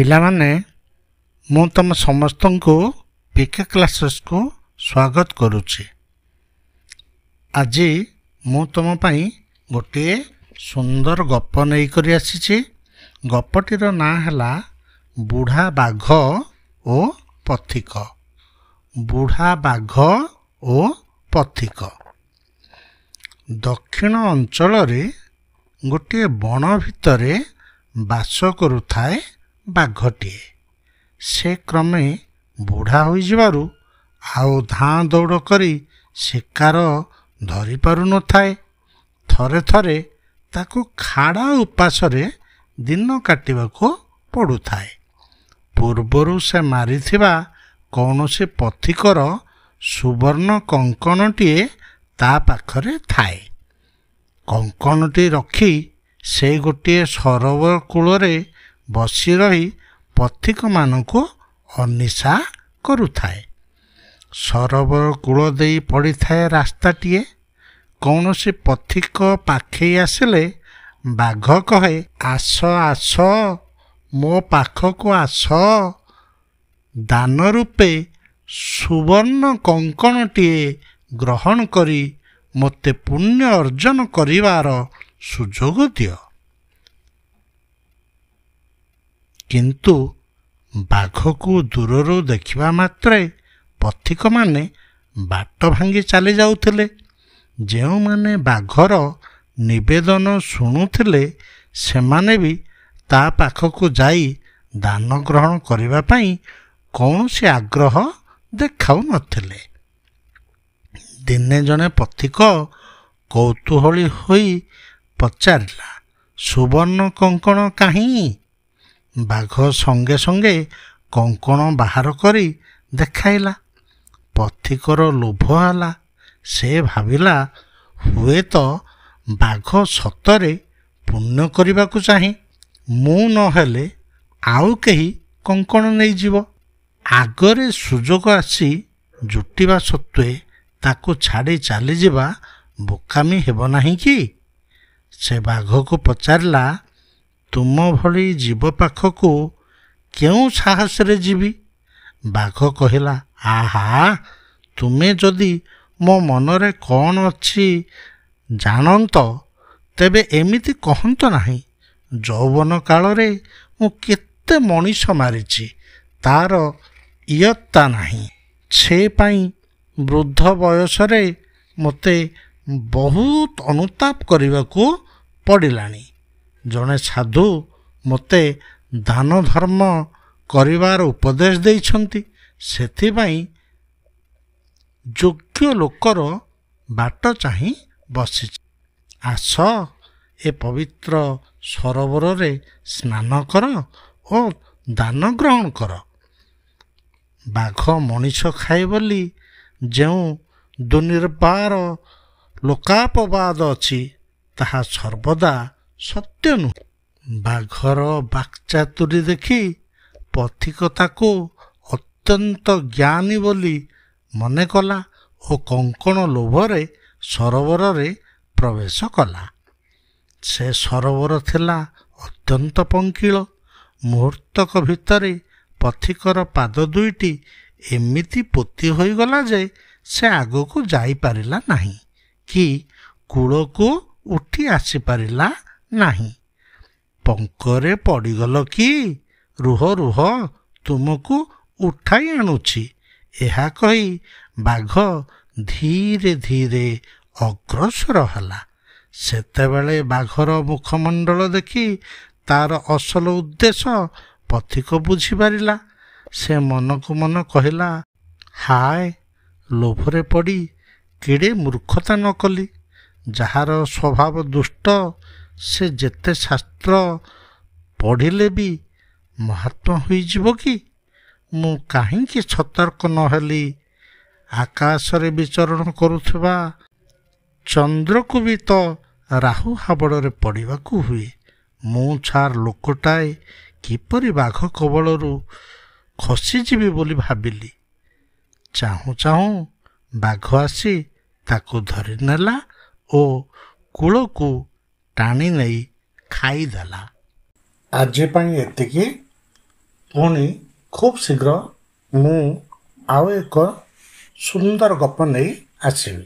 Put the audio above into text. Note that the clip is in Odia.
ପିଲାମାନେ, ମୁଁ ତୁମ ସମସ୍ତଙ୍କୁ ପିକେ କ୍ଲାସେସ୍କୁ ସ୍ୱାଗତ କରୁଛି। ଆଜି ମୁଁ ତୁମ ପାଇଁ ଗୋଟିଏ ସୁନ୍ଦର ଗପ ନେଇକରି ଆସିଛି। ଗପଟିର ନାଁ ହେଲା ବୁଢ଼ା ବାଘ ଓ ପଥିକ। ବୁଢ଼ା ବାଘ ଓ ପଥିକ। ଦକ୍ଷିଣ ଅଞ୍ଚଳରେ ଗୋଟିଏ ବଣ ଭିତରେ ବାସ କରୁଥାଏ ବାଘଟିଏ। ସେ କ୍ରମେ ବୁଢ଼ା ହୋଇଯିବାରୁ ଆଉ ଧାଁ ଦୌଡ଼ କରି ଶିକାର ଧରିପାରୁନଥାଏ। ଥରେ ଥରେ ତାକୁ ଖାଡ଼ା ଉପାସରେ ଦିନ କାଟିବାକୁ ପଡ଼ୁଥାଏ। ପୂର୍ବରୁ ସେ ମାରିଥିବା କୌଣସି ପଥିକର ସୁବର୍ଣ୍ଣ କଙ୍କଣଟିଏ ତା ପାଖରେ ଥାଏ। କଙ୍କଣଟି ରଖି ସେ ଗୋଟିଏ ସରୋବର କୂଳରେ ବସି ରହି ପଥିକମାନଙ୍କୁ ଅନିଶା କରୁଥାଏ। ସରୋବର କୂଳ ଦେଇ ପଡ଼ିଥାଏ ରାସ୍ତାଟିଏ। କୌଣସି ପଥିକ ପାଖେଇ ଆସିଲେ ବାଘ କହେ, ଆସ ଆସ, ମୋ ପାଖକୁ ଆସ, ଦାନ ରୂପେ ସୁବର୍ଣ୍ଣ କଙ୍କଣଟିଏ ଗ୍ରହଣ କରି ମୋତେ ପୁଣ୍ୟ ଅର୍ଜନ କରିବାର ସୁଯୋଗ ଦିଅ। କିନ୍ତୁ ବାଘକୁ ଦୂରରୁ ଦେଖିବା ମାତ୍ରେ ପଥିକମାନେ ବାଟ ଭାଙ୍ଗି ଚାଲି ଯାଉଥିଲେ। ଯେଉଁମାନେ ବାଘର ନିବେଦନ ଶୁଣୁଥିଲେ, ସେମାନେ ବି ତା ପାଖକୁ ଯାଇ ଦାନ ଗ୍ରହଣ କରିବା ପାଇଁ କୌଣସି ଆଗ୍ରହ ଦେଖାଉନଥିଲେ। ଦିନେ ଜଣେ ପଥିକ କୌତୂହଳୀ ହୋଇ ପଚାରିଲା, ସୁବର୍ଣ୍ଣ କଙ୍କଣ କାହିଁ? ବାଘ ସଙ୍ଗେ ସଙ୍ଗେ କଙ୍କଣ ବାହାର କରି ଦେଖାଇଲା। ପଥିକର ଲୋଭ ହେଲା। ସେ ଭାବିଲା, ହୁଏତ ବାଘ ସତରେ ପୁଣ୍ୟ କରିବାକୁ ଚାହେଁ, ମୁଁ ନହେଲେ ଆଉ କେହି କଙ୍କଣ ନେଇଯିବ। ଆଗରେ ସୁଯୋଗ ଆସି ଜୁଟିବା ସତ୍ତ୍ୱେ ତାକୁ ଛାଡ଼ି ଚାଲିଯିବା ବୋକାମି ହେବ ନାହିଁ କି? ସେ ବାଘକୁ ପଚାରିଲା, ତୁମ ଭଳି ଜୀବ ପାଖକୁ କେଉଁ ସାହସରେ ଯିବି? ବାଘ କହିଲା, ଆହା, ତୁମେ ଯଦି ମୋ ମନରେ କ'ଣ ଅଛି ଜାଣନ୍ତ, ତେବେ ଏମିତି କହନ୍ତ ନାହିଁ। ଯୌବନ କାଳରେ ମୁଁ କେତେ ମଣିଷ ମାରିଛି ତାର ଇୟତ୍ତା ନାହିଁ। ସେ ପାଇଁ ବୃଦ୍ଧ ବୟସରେ ମୋତେ ବହୁତ ଅନୁତାପ କରିବାକୁ ପଡ଼ିଲାଣି। ଜଣେ ସାଧୁ ମୋତେ ଦାନ ଧର୍ମ କରିବାର ଉପଦେଶ ଦେଇଛନ୍ତି, ସେଥିପାଇଁ ଯୋଗ୍ୟ ଲୋକର ବାଟ ଚାହିଁ ବସିଛି। ଆସ, ଏ ପବିତ୍ର ସରୋବରରେ ସ୍ନାନ କର ଓ ଦାନ ଗ୍ରହଣ କର। ବାଘ ମଣିଷ ଖାଏ ବୋଲି ଯେଉଁ ଦୁର୍ନିର୍ବାର ଲୋକାପବାଦ ଅଛି, ତାହା ସର୍ବଦା ସତ୍ୟ ନୁହେଁ। ବାଘର ବାକ୍ଚାତୁରୀ ଦେଖି ପଥିକ ତାକୁ ଅତ୍ୟନ୍ତ ଜ୍ଞାନୀ ବୋଲି ମନେ କଲା ଓ କଙ୍କଣ ଲୋଭରେ ସରୋବରରେ ପ୍ରବେଶ କଲା। ସେ ସରୋବର ଥିଲା ଅତ୍ୟନ୍ତ ପଙ୍କିଳ। ମୁହୂର୍ତ୍ତକ ଭିତରେ ପଥିକର ପାଦ ଦୁଇଟି ଏମିତି ପୋତି ହୋଇଗଲା ଯେ ସେ ଆଗକୁ ଯାଇପାରିଲା ନାହିଁ କି କୂଳକୁ ଉଠି ଆସିପାରିଲା ନାହିଁ। ପଙ୍କରେ ପଡ଼ିଗଲ କି? ରୁହ ରୁହ, ତୁମକୁ ଉଠାଇ ଆଣୁଛି। ଏହା କହି ବାଘ ଧୀରେ ଧୀରେ ଅଗ୍ରସର ହେଲା। ସେତେବେଳେ ବାଘର ମୁଖମଣ୍ଡଳ ଦେଖି ତାର ଅସଲ ଉଦ୍ଦେଶ୍ୟ ପଥିକ ବୁଝିପାରିଲା। ସେ ମନକୁ ମନ କହିଲା, ହାୟ, ଲୋଭରେ ପଡ଼ି କେଡ଼େ ମୂର୍ଖତା ନ କଲି! ଯାହାର ସ୍ୱଭାବ ଦୁଷ୍ଟ, ସେ ଯେତେ ଶାସ୍ତ୍ର ପଢ଼ିଲେ ବି ମହାତ୍ମା ହୋଇଯିବ କି? ମୁଁ କାହିଁକି ସତର୍କ ନହେଲି? ଆକାଶରେ ବିଚରଣ କରୁଥିବା ଚନ୍ଦ୍ରକୁ ବି ତ ରାହୁ ହାବଡ଼ରେ ପଡ଼ିବାକୁ ହୁଏ। ମୁଁ ଛାର ଲୋକଟାଏ କିପରି ବାଘ କବଳରୁ ଖସିଯିବି ବୋଲି ଭାବିଲି? ଚାହୁଁ ଚାହୁଁ ବାଘ ଆସି ତାକୁ ଧରିନେଲା ଓ କୂଳକୁ ଟାଣି ନେଇ ଖାଇଦେଲା। ଆଜି ପାଇଁ ଏତିକି। ପୁଣି ଖୁବ୍ ଶୀଘ୍ର ମୁଁ ଆଉ ଏକ ସୁନ୍ଦର ଗପ ନେଇ ଆସିବି।